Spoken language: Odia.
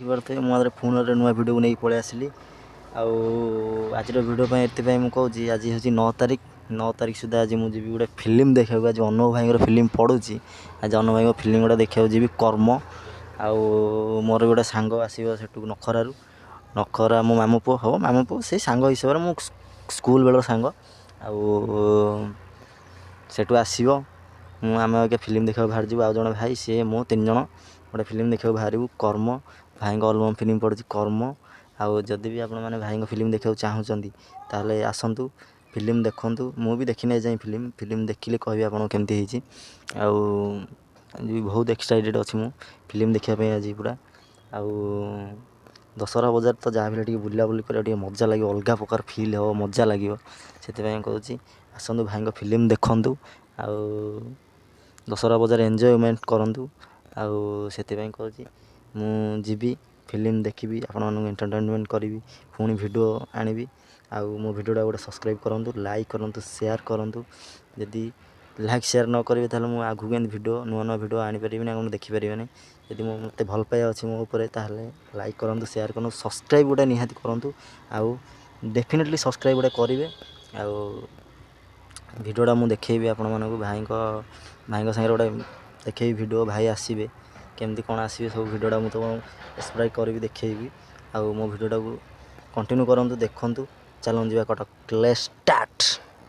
ଦେଖିପାରୁଥିବେ, ମୁଁ ଆଗରେ ପୁଣି ଗୋଟେ ନୂଆ ଭିଡ଼ିଓକୁ ନେଇକି ପଳେଇ ଆସିଲି। ଆଉ ଆଜିର ଭିଡ଼ିଓ ପାଇଁ ଏଥିପାଇଁ ମୁଁ କହୁଛି, ଆଜି ହେଉଛି 9 ତାରିଖ। 9 ତାରିଖ ସୁଦ୍ଧା ଆଜି ମୁଁ ଯିବି ଗୋଟେ ଫିଲ୍ମ ଦେଖିବାକୁ। ଆଜି ଅନୁଭବ ଭାଇଙ୍କର ଫିଲ୍ମ ପଡ଼ୁଛି। ଆଜି ଅନୁଭବ ଭାଇଙ୍କ ଫିଲ୍ମ ଗୋଟେ ଦେଖିବାକୁ ଯିବି, କର୍ମ। ଆଉ ମୋର ଗୋଟେ ସାଙ୍ଗ ଆସିବ ସେଠୁ ନଖରାରୁ। ନଖରା ମୋ ମାମୁଁ ପୁଅ ହେବ, ମାମୁଁ ପୁଅ ସେଇ ସାଙ୍ଗ ହିସାବରେ, ମୁଁ ସ୍କୁଲ ବେଳର ସାଙ୍ଗ। ଆଉ ସେଠୁ ଆସିବ, ମୁଁ ଆମେ ଆଜ୍ଞା ଫିଲ୍ମ ଦେଖିବାକୁ ବାହାରିଯିବୁ। ଆଉ ଜଣେ ଭାଇ, ସିଏ, ମୁଁ, 3 ଜଣ ଗୋଟେ ଫିଲ୍ମ ଦେଖିବାକୁ ବାହାରିବୁ, କର୍ମ। ଭାଇଙ୍କ ଆଲବମ୍ ଫିଲ୍ମ ପଡ଼ୁଛି କର୍ମ। ଆଉ ଯଦି ବି ଆପଣମାନେ ଭାଇଙ୍କ ଫିଲ୍ମ ଦେଖିବାକୁ ଚାହୁଁଛନ୍ତି, ତାହେଲେ ଆସନ୍ତୁ, ଫିଲ୍ମ ଦେଖନ୍ତୁ। ମୁଁ ବି ଦେଖିନି ଯାଇ ଫିଲ୍ମ। ଫିଲ୍ମ ଦେଖିଲେ କହିବି ଆପଣଙ୍କୁ କେମିତି ହେଇଛି। ଆଉ ଆଜି ବହୁତ ଏକ୍ସାଇଟେଡ଼ ଅଛି ମୁଁ ଫିଲ୍ମ ଦେଖିବା ପାଇଁ ଆଜି ପୁରା। ଆଉ ଦଶହରା ବଜାର ତ ଯାହା ବି ହେଲେ ଟିକେ ବୁଲାବୁଲି କରିବା, ଟିକେ ମଜା ଲାଗିବ, ଅଲଗା ପ୍ରକାର ଫିଲ୍ ହେବ, ମଜା ଲାଗିବ। ସେଥିପାଇଁ କହୁଛି, ଆସନ୍ତୁ, ଭାଇଙ୍କ ଫିଲ୍ମ ଦେଖନ୍ତୁ ଆଉ ଦଶହରା ବଜାର ଏନ୍ଜୟମେଣ୍ଟ କରନ୍ତୁ। ଆଉ ସେଥିପାଇଁ କହୁଛି, ମୁଁ ଯିବି, ଫିଲ୍ମ ଦେଖିବି, ଆପଣମାନଙ୍କୁ ଏଣ୍ଟରଟେନମେଣ୍ଟ କରିବି, ପୁଣି ଭିଡ଼ିଓ ଆଣିବି। ଆଉ ମୋ ଭିଡ଼ିଓଟା ଗୋଟେ ସବସ୍କ୍ରାଇବ୍ କରନ୍ତୁ, ଲାଇକ୍ କରନ୍ତୁ, ସେୟାର କରନ୍ତୁ। ଯଦି ଲାଇକ୍ ସେୟାର ନ କରିବେ, ତାହେଲେ ମୁଁ ଆଗକୁ ଏମିତି ଭିଡ଼ିଓ, ନୂଆ ନୂଆ ଭିଡ଼ିଓ ଆଣିପାରିବିନି, ଆପଣ ଦେଖିପାରିବେନି। ଯଦି ମୁଁ ମୋତେ ଭଲ ପାଇବା ଅଛି ମୋ ଉପରେ, ତାହେଲେ ଲାଇକ୍ କରନ୍ତୁ, ସେୟାର କରନ୍ତୁ, ସବସ୍କ୍ରାଇବ୍ ଗୋଟେ ନିହାତି କରନ୍ତୁ। ଆଉ ଡେଫିନେଟଲି ସବସ୍କ୍ରାଇବ୍ ଗୋଟେ କରିବେ। ଆଉ ଭିଡ଼ିଓଟା ମୁଁ ଦେଖେଇବି ଆପଣମାନଙ୍କୁ, ଭାଇଙ୍କ ସାଙ୍ଗରେ ଗୋଟେ ଦେଖେଇବି ଭିଡ଼ିଓ। ଭାଇ ଆସିବେ, କେମିତି କ'ଣ ଆସିବେ, ସବୁ ଭିଡ଼ିଓଟା ମୁଁ ତ ଏକ୍ସପ୍ଲାଇନ୍ କରିବି, ଦେଖେଇବି। ଆଉ ମୋ ଭିଡ଼ିଓଟାକୁ କଣ୍ଟିନ୍ୟୁ କରନ୍ତୁ, ଦେଖନ୍ତୁ। ଚାଲନ୍ତୁ ଯିବା କଟକ, ଷ୍ଟାର୍ଟ।